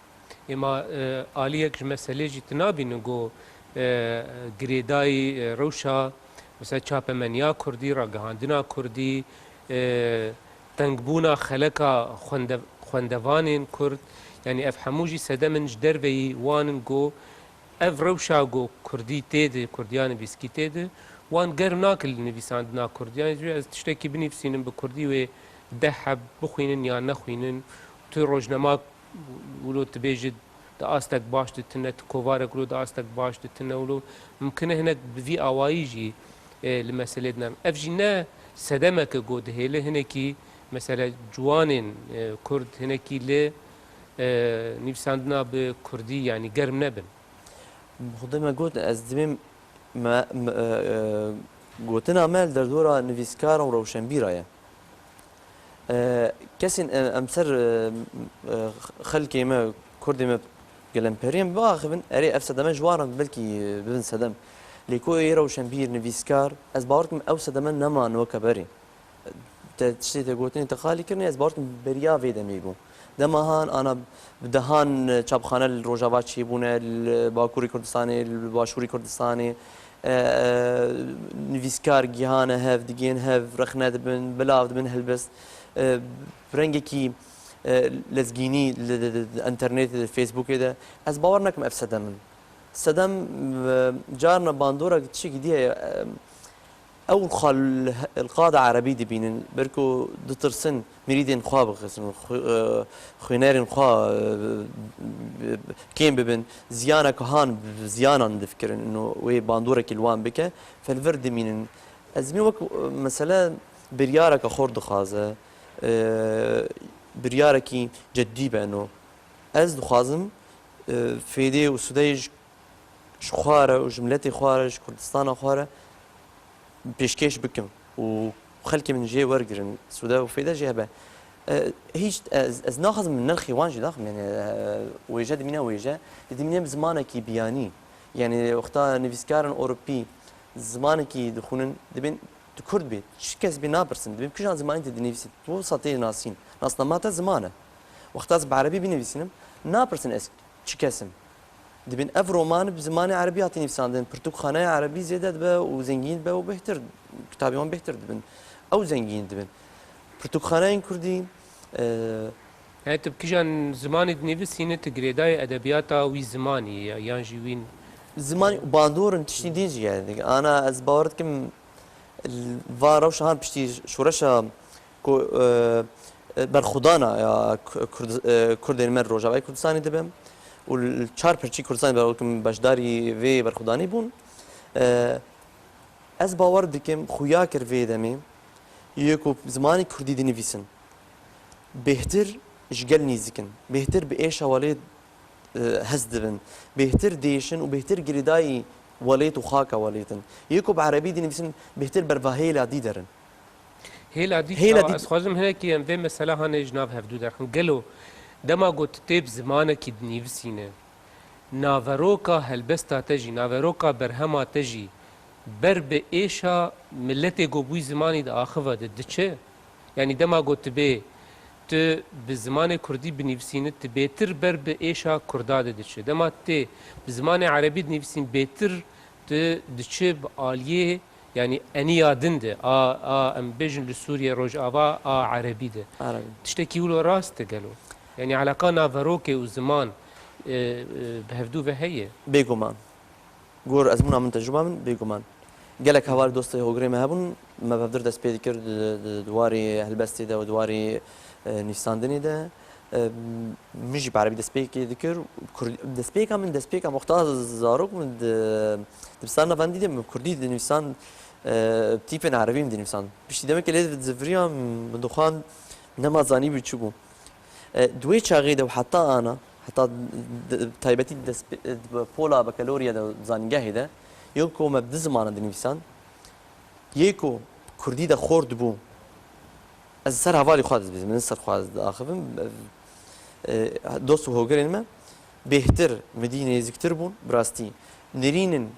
Êma, e, aliyek ji meselê jî tu nabînin ku, e, girêdayî, e, rewşa, mesela çapemeniya kurdî, ragihandina kurdî, e, tengbûna xeleka xwende-, xwendevanên kurd, yanî ev hemû jî sedem in ji derveyî wan in ku ev rewşa ku kurdî tê de, kurdiya nivîskî tê de, wan germ nake li nivîsandina kurdî. Yanî ez tiştekî binivîsînim bi kurdî wê deh heb bixwînin yan nexwînin, tu rojnema wilo tu bêjî di astek baş de tune, tu kovarek wilo di astek baş de tune wilo mimkin e hinek bi vî awayî jî, e, li meselê de ne. Ev jî ne sedemek e ku dihêle hinekî, mesela ciwanên, e, kurd hinekî li, e, nivîsandina bi kurdî, yanî germ nebin. Bi xwedê me got, ez dibêm me, me, e, e, gotina me li derdora nivîskar û rewşenbîra ye. E, kesên, e, em ser, e, e, xelkê me, kurdê me gelemperiyên biaxivin, erê ev sedeme ji wan re belkî, e, bibin sedem. Lê ku ê rewşenbîr, nivîskar, ez bawer dikim ew sedeme neman weke berê. Te tiştê te gotinê te qalî kirinê, ez bawer dikim beriya vê demê bû. Dema han ana bi dehan çapxane li Rojava çêbûne, li Bakurê Kurdistanê, li Başûrê Kurdistanê, e, e, nivîskar gihane hev, digên hev, rexne dibin, bilav dibin, helbest, e, rengekî, e, lezgînî li, li, li, li enternetê, li Facebookê de. Ez bawer nakim ev sedem in. Sedem, e, carna bandora tiştekî dî heye, e, Ew xwe li, li qada erebî dibînin, belku ditirsin mirîdên xwe bixisin, xwe, e, xwînerên xwe, e, kêm bibin, ziyanek han bi ziyanan difikirin, ino wê bandorekî li wan bike, felvir dimînin. Ez dibînim wek, e, mesele biryareke xurt dixwaze, e, biryarekî ceddî be ino. Ez dixwazim, e, fêdê û sûdeyê ji ji xwe re û ji miletê xwe re, ji Kurdistana xwe re pêşkêş bikim û xelkê min jê wergirin, sûde û fêde jê hebe. E, hîç, ez, ez naxwazim min nirxî wan jî daxim, yani, e, wêje dimîne wêje, lê dimîne bi zimanekî biyanî. Yani, wexta nivîskarên Ewropî zimanekî dixwînin, dibên tu Kurd bî, çi kes bî napirsin, dibên kîjan zimanî tu dinivîsî, tu wisa tê nasîn. Nasnama te ziman e. Wexta ez bi erebî binivîsînim, napirsin ez çi kes im. Dibên ev roman bi zimanê erebî hatî nivîsandin. Pirtûkxaneya erebî zêde dibe û zengîn dibe û bêhtir, kitabê wan bêhtir dibin. Ew zengîn dibin. Pirtûkxaneyên kurdî, e, Yani tu bi kîjan zimanê dinivîsîne, tu girêdayî edebiyata wî zimanî ye yan jî wî... Zimanî û bandor in, tiştî din jî ye. Ana ez bawer dikim, Va rewşa han piştî şoreşa ku, e, e, berxwedana ya Ku-, Kurd-, e, Kurdên me li Rojavayê Kurdistanê dibe û li çar pirçî Kurdistanê be, wek beşdarî vê berxwedanî bûn. E, ez bawer dikim, xuya kir vê demê, yê ku zimanê Kurdî dinivîsin, bêhtir ji gel nîzik in, bêhtir bi êşa welêt, e, hez dibin, bêhtir diêşin û bêhtir girêdayî welêt û xaka welêt in. Yê ku bi erebî dinivîsin, bêhtir ber va hêla dî derin. Hêla dî Hêla çawa? dî- Ez xwazim hinekî em vê mesela hanê ji nav hevdû derxin. Gelo dema ku tu tê bi zimanekî dinivîsîne, naveroka helbesta te jî, naveroka berhema te jî ber bi êşa miletê ku bûyî zimanî diaxive de diçe? Yanî dema ku tu bê, tu bi zimanê kurdî binivîsîne, tu bêtir ber bi êşa kurda de diçe. Dema tu tê bi zimanê erebî dinivîsîn, bêtir tu diçe bi aliyê, yanî eniya din de, a, a, em bêjin li Sûriye Rojava a erebî de. Erebî. Tiştekî wilo rast e gelo? Yanî eleqa naverokê û ziman, e, e, bi hevdû ve heye? Bêguman. Gor ezmûna min, tecrûba min, bêguman. Gelek heval dostê hogirê me hebûn, me bi hevdir dest pê dikir di, di, di warê helbestê de û di warê, e, nivîsandinê de. E, min jî bi erebî destpêkê dikir. Kurd-, destpêka min, destpêka wexta zarok min di, dibistana navendî de min bi kurdî dinivîsan, e, tîpên erebî min dinivîsan. Piştî demekê lê diziviriya min dixwand, nema zanîbû çi bû. E, di wê çaxê de û heta ana, heta di, taybetî dest pê, di pola bekalorya de û zanîngehê de, yê ku me bi du zimanan dinivîsan, yê ku kurdî de xort bû, ez ser hevalê xwe dibêjim, min ser xwe diaxivim, e, dost û hogirên me bêhtir, min dî nêzîktir bûn, bi rastî. Nirînin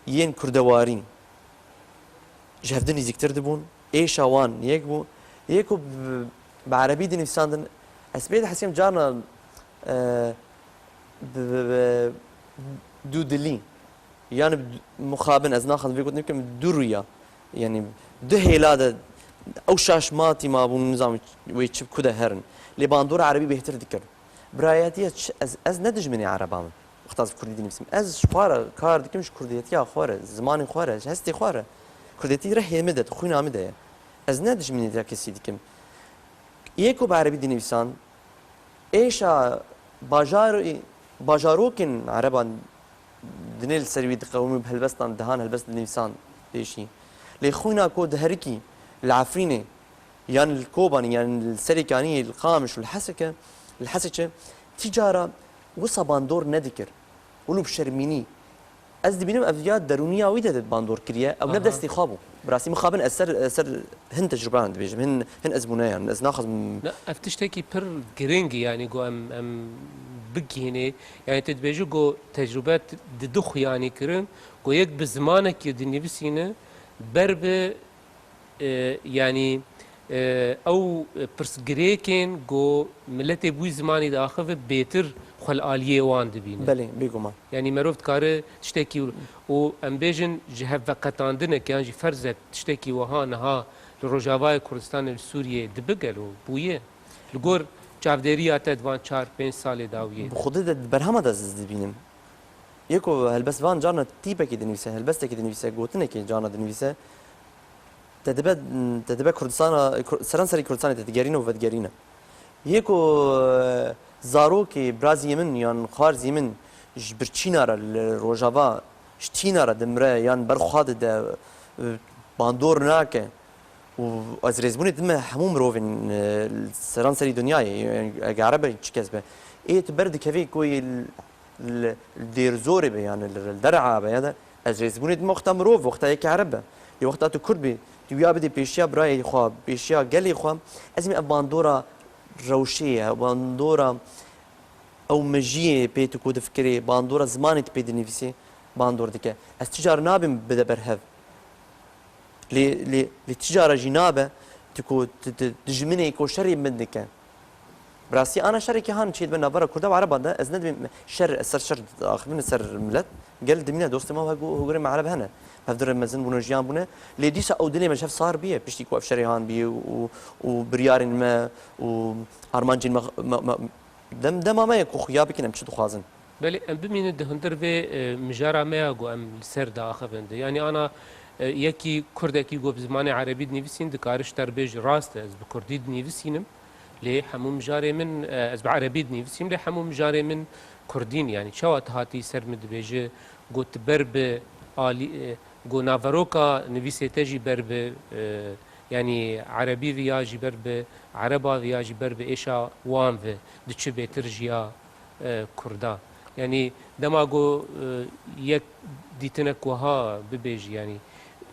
yên kurdewarî ji hevdin nêzîktir dibûn, êşa wan yek bû. Yê ku bi, bi erebî dinivîsandin, ez pê dihesiyam carna, e, bi, bi, bi dûdilî, yani mixabin, ez naxwazim vê gotinê bikim, du rûya, yani du hêla de ew şaş matî mabûn, nizam wê çi ku de herin. Lê bandora erebî bêhtir dikir. Birayetiya çi, ez, ez ne dijminê ereban im. Wexta ez kurdî dinivîsim. Ez ji xwe re kar dikim, ji kurdiyetiya xwe re, zimanê xwe re, ji hestê xwe re. Kurdiyetî rehê min de, di xwîna min de ye. Ez ne dijminê ya kesî dikim. Yê ku bi erebî dinivîsan, êşa bajarê, bajarokên ereban dinê li ser wî diqewimî, bi helbestan dihan helbest dinivîsan pêşî. Lê xwîna ku diherikî li Efrînê, yan li Kobanê, yan li Serêkaniyê, li Qamiş û li Heseke, li Heseke, ti cara wisa bandor nedikir. Wilo bi şermînî. Ez dibînim ev ya derûniya wî de bandor kiriye. Ew ne Aha. destê xwe bû. Bi rastî mixabin ez ser, ez ser hin tecrûbeyan dibêjim, hin, hin ezmûneyan. Ez naxwazim Ne, ev tiştekî pir giring e, yanî ku em, em bigihînê. Yanî tu dibêjî ku tecrûbe di du xuyanî kirin, ku yek bi zimanekî dinivîsîne, ber bi, e, yanî, e, ew pirsgirêkên ku miletê bûyî zimanî diaxive bêtir xwe li aliyê wan dibîne. Belê, bêguman. Yanî merov dikare tiştekî û em bêjin ji hevveqetandinek yan jî ferzek tiştekî wiha niha li Rojavayê Kurdistanê, li Sûriyeyê dibe gelo bûye? Li gor çavdêriya te di van çar pênc salê dawiyê Bi de. Xwedê de di berhema de ez dibînim. Yê ku helbestvan carna tîpekî dinivîse, helbestekî dinivîse, gotinekî carna dinivîse, te dibe, te dibe Kurdistana, Kur-, seranserî Kurdistanê te digerîne û vedigerîne. Yê ku, e, zarokê birazî min yan xwarzî min ji birçîna re li Rojava, ji tîna re dimire yan ber xwe dide, e, bandor nake û ez rêzbûnê dime hemû mirovên, e, li seranserî dinyayê, e, eg ereb e çi kes be. Ê tu ber dikevê ku yê li, li Dêrzorê be, yani li, li Der'a be, ya da ez rêzbûnê dime wexta mirov, wexta yekî ereb be. Yê wexta tu kurd bî, tu ya bidê pêşiya birayê xwe, pêşiya gelê xwe, ez ê ev bandora rewşê ye, bandora ew mejiyê pê tu ku difikirê, bandora zimanê tu pê dinivîsê, bandor dike. Ez ti car nabim bide ber hev. Lê, lê, lê ti cara jî nabe, tu ku tu, tu dijminê ku şerê min dike. Bi rastî ana şerekî han çê dibe navbera Kurda û Ereban de, ez nedibêm şer, ez ser şer diaxivim, ser milet. Gel dimîne dostê me û hegu-, hogirê me Ereb hene. Hevdire mezin bûne, jiyan bûne. Lê dîsa ew dilê me ji hev sar bûye, piştî ku ev şerê han bûye û, û biryarên me û armancên me, me, me, dem, dema me ye ku xuya bikin em çi dixwazin. Belê, em bimînin di hundir vê, e, mijara me ya ku em li ser diaxivin de. Yanî ana E, yekî kurdekî ku bi zimanê erebî dinivîsîn, dikare ji te re bêje, rast e, ez bi kurdî dinivîsînim, lê hemû mijarê min, e, ez bi erebî dinivîsîm, lê hemû mijarê min kurdî ne. Yanî çawa tu hatî ser min dibêje, ku tu ber bi alî, e, ku naveroka nivîsê te jî ber bi, e, yanî erebî ve ya jî ber bi ereba ve ya jî ber bi êşa wan ve diçi bêtir ji ya e, kurda. Yanî dema ku, e, yek dîtinek wiha bibêjî, yanî,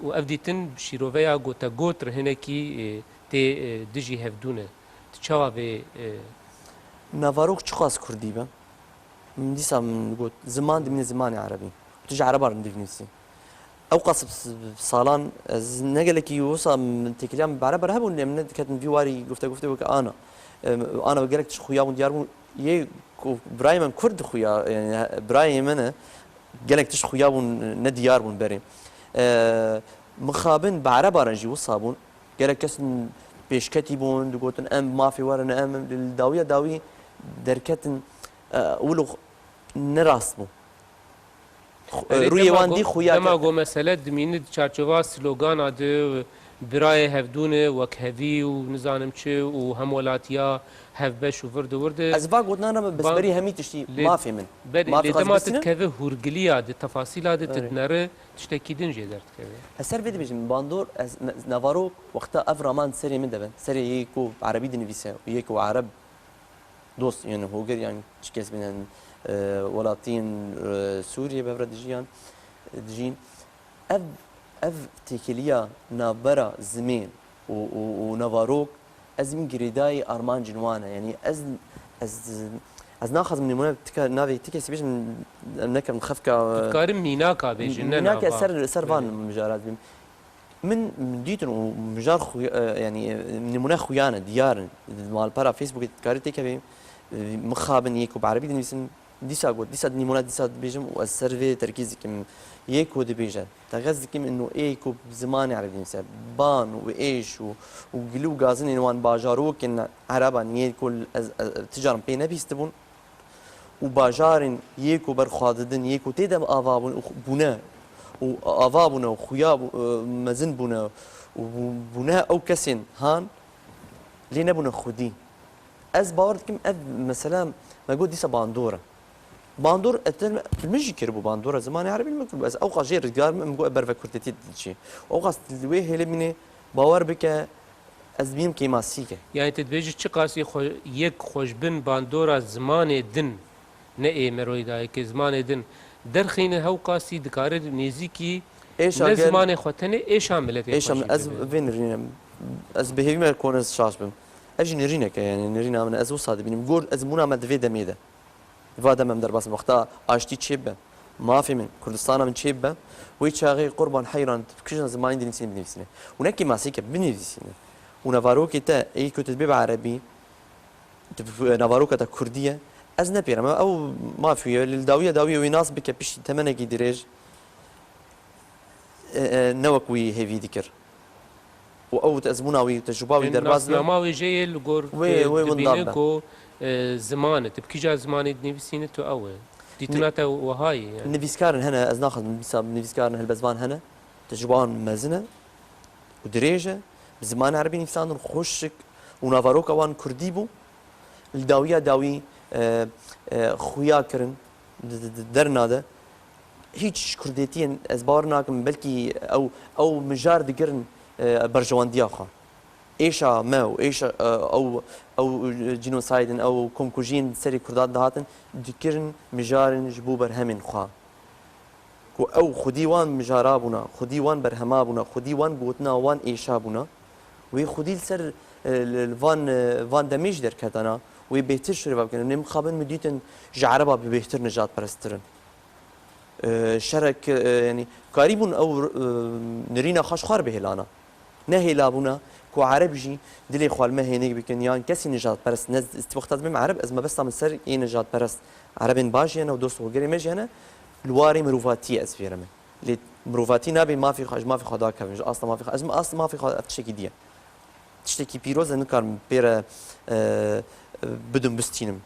û ev dîtin şîroveya ku te got re hinekî, e, tê, e, dijî hevdû ne. Tu çawa vê, e, Navarok çiqas kurdî be? Min dîsa min got, ziman dimîne zimanê erebî. Tu ji ereba re dinivîsî. Ew qas bi, bi salan ez ne gelekî wisa min têkiliya min bi ereba re hebûn, em ne diketin vî warî gufte gufte weke ana. Em, ana gelek tişt xuya bûn, diyar bûn. Yê ku birayê min kurd xuya, yani, birayê min e, gelek tişt xuya bûn, ne diyar bûn berê. E, mixabin bi ereba re jî wisa bûn. Gelek kes pêşketî bûn, digotin, "Em bi mafê we re ne, em li dawiya dawî derketin." E, wilo ne rast bû. Xu-, Erê, rûyê dema wan go-, dî xuya dema ke- go mesele dimîne di çarçova slogana de, birayê hevdû ne, wekhevî û nizanim çi û hemwelatiya hevbeş û vir di wir de. Ez va gotinan re, bi Ba-, berî hemî tiştî lê, mafê min. Berî, Mafê lê xwe ez dema tu bistînim. dikeve hûrgiliya de, tefasîla de tu Erê. dinere, tiştekî din jê derdikeve. Ez ser vê dibêjim, bandor, ez, ne-, Navarok, wexta ev raman serê min de bin, serê yê ku erebî dinivîse û yê ku ereb dost, yani hogir, yani çi kes bînin, e, welatiyên, e, Sûriyê bi hev re dijiyan, dijîn. Ev, ev têkiliya navbera zimên û, û, û navarok, ez min girêdayî armancên wan e. Yani ez, ez, ez naxwazim nimûne tika, navê ti kesî bêjim, em nekin xefka, e, Tu dikarin mînaka bêjin, ne mînaka nava. ser, ser van Belê. mijarat bîm. Min dîtin û mijar xuya-, e, yanî, e, nimûne xuya ne, diyar in. Di malpera Facebookê dikarî têkevê, e, mixabin yê ku bi erebî dinivîsin, dîsa got, dîsa nimûne dîsa dibêjim û ez ser vê terkîz dikim. Yê ku dibêje, texez dikim ino ê ku bi zimanê erebî dinivîse, ban û êş û, û gilî û gazinên wan bajarokên ereban yê ku ez, ez, ti caran pê nebîstibûn, û bajarên yê ku ber xwe didin, yê ku tê de ava bûn û xu-, bûne û ava bûne û xuya bû-, e, mezin bûne û bû-, bûne ew kesên han lê nebûne xwedî. Ez bawer dikim ev mesela me got dîsa bandor e. Bandor etel min jî kiribû bandora zimanê erebî min kiribû. Ez ewqas jê rizgar me, min got ev berve kurdetî diçî. Ewqas li wê hêlê bînê bawer bike, Ez dibînim kêmasîk e. Yani tu dibêjî çiqasî xwe, yek xwe ji bin bandora zimanê din, ne ê meroyê dayikê, zimanê din derxîne, hewqasî dikare nêzîkî Êşa ne gel- zimanê xwe tenê, êşa miletê Êşa xwe min, jî ez bibe. vê nirînim. Ez bi hêvî me kon ez şaş bim. Ez jî nirînek e, yani nirîna min e, ez wisa dibînim. Gor ez bûna me di vê demê de. Va dem em derbas bin. Wexta aştî çêbibe, mafê min, Kurdistana min çêbibe, wê çaxê qurban heyran tu bi kîjan zimanî dinivîsînî binivîsînî. Û ne kêmasîk e, binivîsînî. Û navarokê te, ê ku tu dibê bi erebî, tu bi, navaroka te kurdî ye, ez nepêrem. Ew mafî ye, li dawiya dawiyê wê nas bike piştî temenekî dirêj, e, e, ne wek wî hêvî dikir. Û ew ezmûna wî, tecrûba wî Ên derbas be. Nasnama wê jê yê li gor Wê, tu wê windar dibîne be. ku, e, ziman e. Tu bi kîja zimanê dinivîsîne, tu ew e. Dîtina Ni-, te wiha ye, yani. Nivîskarin hene, ez naxwazim dîsa nivîskarin helbestvan hene. Tecrûba wan mezin e û dirêj e. Bi zimanê erebî nivîsandin, xweşik û navaroka wan kurdî bû. Li dawiya dawî, e, e, xuya kirin, di, di, di derna de. Hîç kurdêtiyên ez bawer nakim, belkî ew, ew mijar digirin, e, berjewendiya xwe. Êşa me û êşa, e, ew, ew, e, cînosaydin, ew komkujiyên serê kurdan dihatin, dikirin mijarin ji bo berhemên xwe. Ku ew xwedî wan mijara bûna, xwedî wan berhema bûna, xwedî wan gotina wan êşa bûna. Wê xwedî li ser, e, li, li van, e, van demê jî derketana, wê bêhtir şirêva bikin. Nê mixabin min dîtin ji ereba bi bêhtir nijadperesttir in. E, şerek, e, yanî karîbûn ew, e, nirîna xwe ji xwe re bihêlana. Nehêlabûna ku ereb jî dilê xwe li me hênik bikin, yan kesî nijadperest ne, ez wexta dibêm ereb, ez mebesta min ser ê nijadperest. Erebên baş jî hene û dost û hogirê me jî hene, li warê mirovatiyê ez fêr me. Lê mirovatî nabe mafê xwe, ji mafê xwe dakevin, ji asta mafê xwe. Ez, asta mafê xwe ev tiştekî dî ye. Tiştekî pîroz e, nikarim pê re, e, bidim bistînim.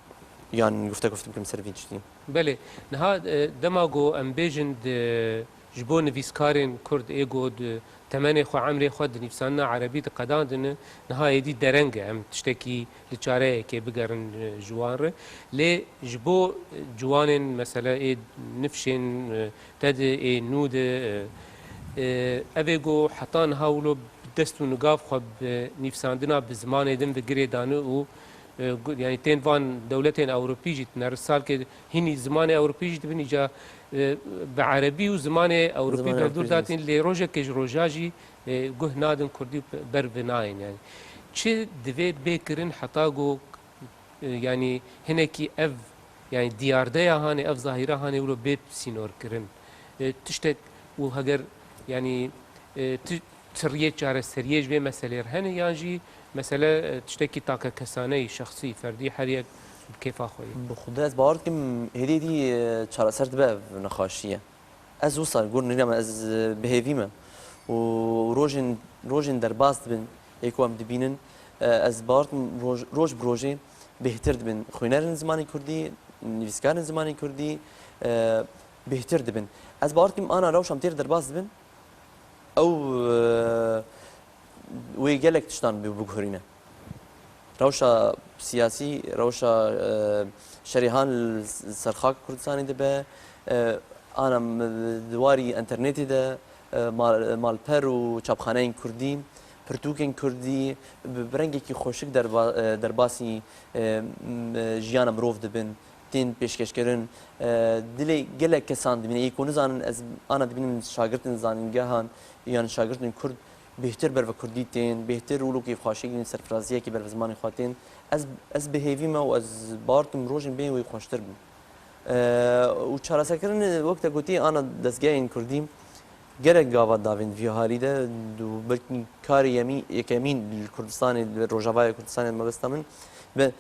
Yan gufte guftim bikim ser vî tiştî. Belê. Niha, e, dema ku em bêjin di ji bo nivîskarên Kurd ê ku di temenê xwe, emrê xwe di nivîsandina erebî diqedandin, niha êdî dereng e em tiştekî li çareyekê bigerin, e, ji wan re. Lê ji bo ciwanên, mesele ê nifşên, e, te di, ê nû di, e, e, ev ê ku heta niha wilo bi dest û nigav xwe bi nivîsandina bi zimanê din bi girê dane û, e, gu-, yanî tên van dewletên Ewropî jî tine re salkê hînî zimanê Ewropî jî dibin, îca, e, bi erebî û zimanê Ewropî Zimanê bi hevdûr Ewropî datîn, lê rojekê ji roja jî, e, guh nadin kurdî û ber bi nayên. Yanî çi divê bê kirin heta ku, e, yanî hinekî ev, yanî diyardeya hanê, ev zahîra hanê wilo bê sînor kirin? E, tiştek û heger, yanî, e, ti-, ti riyê çareseriyê ji vê meselê re hene yan jî mesele, e, tiştekî takekesane yî, şexsî, ferdî, her yek bi kêfa xwe yê? Bi Xwedê ez bawer dikim hêdî hêdî, e, çareser dibe ev nexweşiye. Ez wisa gur nîne me, ez, e, bi hêvî me. Û rojên, rojên derbas dibin, ê ku em dibînin, e, ez bawer dikim roj, roj bi rojê bêhtir dibin. Xwînerên zimanê kurdî, nivîskarên zimanê kurdî, e, bêhtir dibin. Ez bawer dikim ana rewşa em têr derbas dibin, ew, e, wê gelek tiştan bi-, biguherîne. Rewşa siyasî, rewşa, e, şerê han li ser xaka Kurdistanê dibe, e, ana m-, di warî înternetê de, e, mal-, malper û çapxaneyên kurdî, pirtûkên kurdî bi, bi rengekî xweşik derba-, e, derbasî, e, m-, e, jiyana mirov dibin, tên pêşkêşkirin. E, dilê gelek kesan dibîne. Ê ku nizanin, ez ana dibînim şagirtên zanîngehan yan şagirtên kurd bêhtir ber ve kurdî tên, bêhtir û wilo kêfxweşiyek yên serfiraziyekî ber ve zimanê xwe tên. Ez, ez bi hêvî me û ez bawer dikim rojên bên wê xweştir bin. E, û çareserkirin, wek te gotî, ana dezgehên kurdî gelek gava davên vî halî de, û belkî karê yemî-, yekemîn li Kurdistanê, li Rojavayê Kurdistanê mebesta min, bi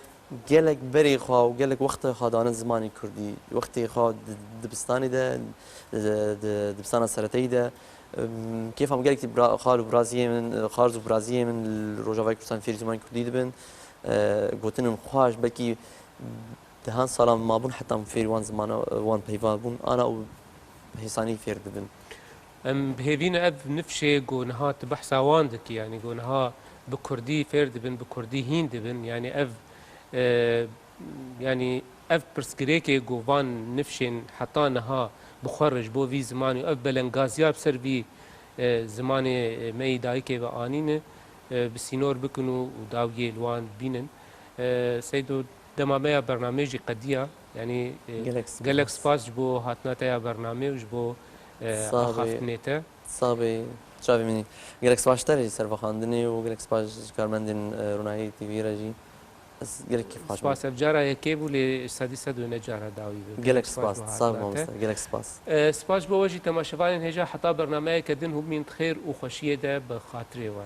gelek berê xwe û gelek wextê xwe danin zimanê kurdî. Wextê xwe di dibistanê de, di, di dibistana seretayî de, em, kêfa min gelek tê bira-, xal û biraziyê min, xarz û biraziyê min li Rojavayê Kurdistan fêrî zimanê kurdî dibin. E, gotinên xweş, belkî dehan salan mabûn heta em fêrî wan zimana, wan peyva bûn. Ana û hêsanî fêr dibin. Em bi hêvî ne ev nifşê ku niha tu behsa wan dikî, yanî ku niha bi kurdî fêr dibin, bi kurdî hîn dibin, yanî ev, e, yanî ev pirsgirêkê ku van nifşên heta niha bi xwe re ji bo vî zimanê û ev belengaziya bi ser vî, e, zimanê, e, me yî dayikê ve anîne, e, bi sînor bikin û, û dawiyê li wan bînin. E, Seydo, dema me ya bernameyê jî qediya, yanî, e, Gelek spas. Gelek spas ji bo hatina te ya bernameyê û ji bo, e, Sax bê. Axaftinê te. Sax bê, çavê min î. Gelek spas ji te re jî ser vexandinê û gelek spas ji karmendên, e, Ronahî T V re jî. Ez gelek kêfxweş bûm. Spas, ev cara yekê bû, lê sedî sed wê ne cara dawî be. Gelek spas, sax be mamoste, gelek spas. E, spas ji bo we jî temaşevanên hêja, heta bernameyeke din hûn bimînin di xêr û xweşiyê de bi xatirê we.